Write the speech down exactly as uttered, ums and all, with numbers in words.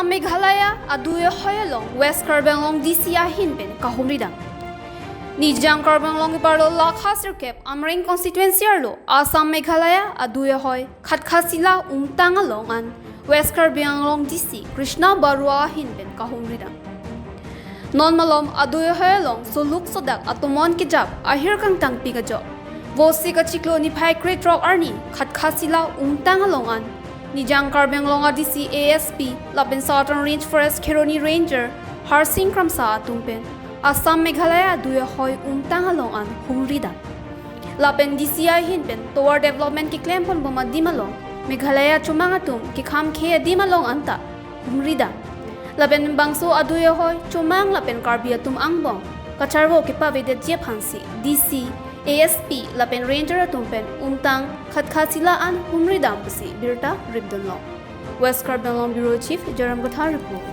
Meghalaya adui ahoi along West Karbi Anglong D C ahin pen kahumridam. Nijang Karbi Anglong keparlo lakha sirkep Amreng constituency arlo Assam Meghalaya adui ahoi Khatkhasila umtang along an West Karbi Anglong D C Krishna Barua ahin pen kahumridam. Non malom adui ahoi along soluk sodak atomon kejap ahir kangtangpi kajok. Vosik achiklo niphai krethrok arni Khatkhasila umtang along an Nijang Karbi Anglong a D C, A S P lapen Southern Range Forest Kheroni Ranger Harsing Kramsa atum pen Assam Meghalaya adui ahoi umtang along an humridam. Lapen D C ahin pen tovar development keklem ponbom adim along Meghalaya chomang atum kekham khe adim along anta humridam. Lapen bangso adui ahoi chomang lapen Karbi atum angbong kacharvo kepavedetji aphansi D C, A S P lapen Ranger atum pen umtang Khatkhasila an humridam pusi birta ripdunlo. West Karbi Anglong Bureau Chief Joram Kathar report.